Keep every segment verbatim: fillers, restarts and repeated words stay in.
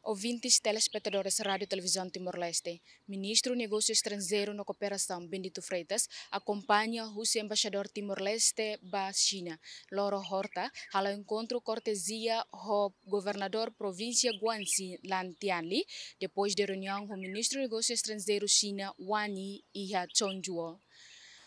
Ouvintes, telespetadores Rádiu Televizaun Timor-Leste, Ministru Negósiu Estranjeiru no Kooperasaun, Bendito Freitas, akompaña husi Embaixadór Timor-Leste ba Xina, Loro Horta, halo enkontru kortezia ho Governadór Provínsia Guangxi, Lan Tianli, depois de reuniaun ho Ministru Negósiu Estranjeiru Xina, Wang Yi, iha Chongzuo.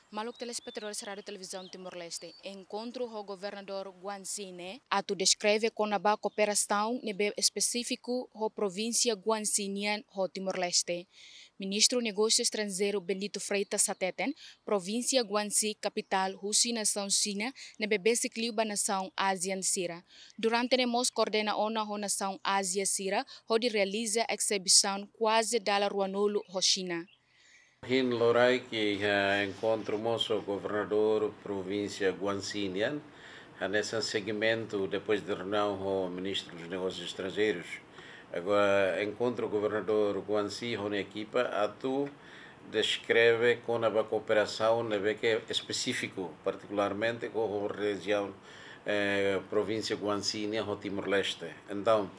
Maluk telespetadores Rádiu Televizaun Timor-Leste, enkontru ho Governadór Guangxi ne'e atu deskreve kona-ba kooperasaun ne'ebé espesífiku ho Provínsia Guangxi nian ho Timor-Leste. Ministru Negósiu Estranjeiru Bendito Freitas hateten, Provínsia Guangxi kapitál husi nasaun Xina ne'ebé besik liu ba nasaun ASEAN sira. Durante ne'e mós koordena ona ho nasaun ASEAN sira hodi realiza ezibisaun kuaze dala ruanulu ho Xina. Ohin loraik iha enkontru mós ho Governadór Provínsia Guangxi nian, hanesan segimentu depois de reuniaun ho Ministru dos Negósius Estranjeirus. Agora, enkontru Governadór Guangxi ho nia ekipa atu deskreve kona-ba kooperasaun ne'ebé ke espesífiku, partikularmente ho rejiaun, eh, Provínsia Guangxi nian ho Timor-Leste. Entaun,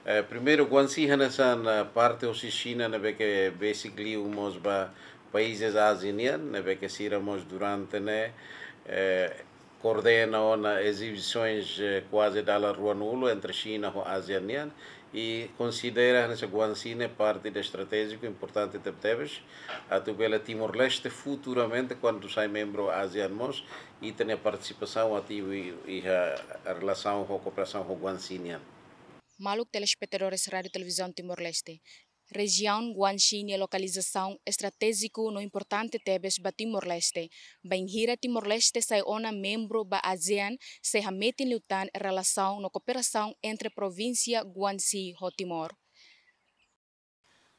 eh, primeiru, Guangxi hanesan, eh, parte hosi Xina ne'ebé ke besik liu mós ba países ASEAN nian, ne'ebé ke sira mós durante ne'e, eh, koordena ona ezibisaun, eh, kuaze dala ruanulu entre Xina ho ASEAN nian, i konsidera hanesan Guangxi ne'e parte de estratéjiku importante tebetebes, atu bele Timor-Leste futuramente, kuandu sai membru ASEAN mós, ita-nia partisipasaun ativu i-, iha relasaun ho kooperasaun ho Guangxi nian. Maluk telespetadores Rádiu Televizaun Timor-Leste, rejiaun Guangxi nia lokalizasaun estratéjiku no importante tebes ba Timor-Leste. Bainhira Timor-Leste sai ona membru ba ASEAN, sei hametin liután relasaun no kooperasaun entre Provínsia Guangxi ho Timor.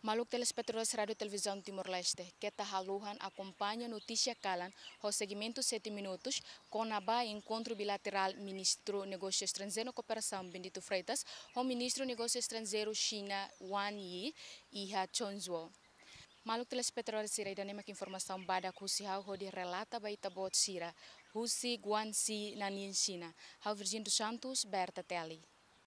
Maluk telespetadores Rádiu Televizaun Timor-Leste, keta haluhan akompaña notísia kalan ho segimentu sete minutus, kona-ba enkontru bilaterál Ministru Negósiu Estranjeiru no Kooperasaun Bendito Freitas ho Ministru Negósiu Estranjeiru Xina Wang Yi iha Chongzuo. Maluk telespetadores sira, ida-ne'e mak informasaun badak husi ha'u hodi relata ba ita-boot sira husi Guangxi, Nanning, Xina. Ha'u Virgin dos Santos, BRTTL.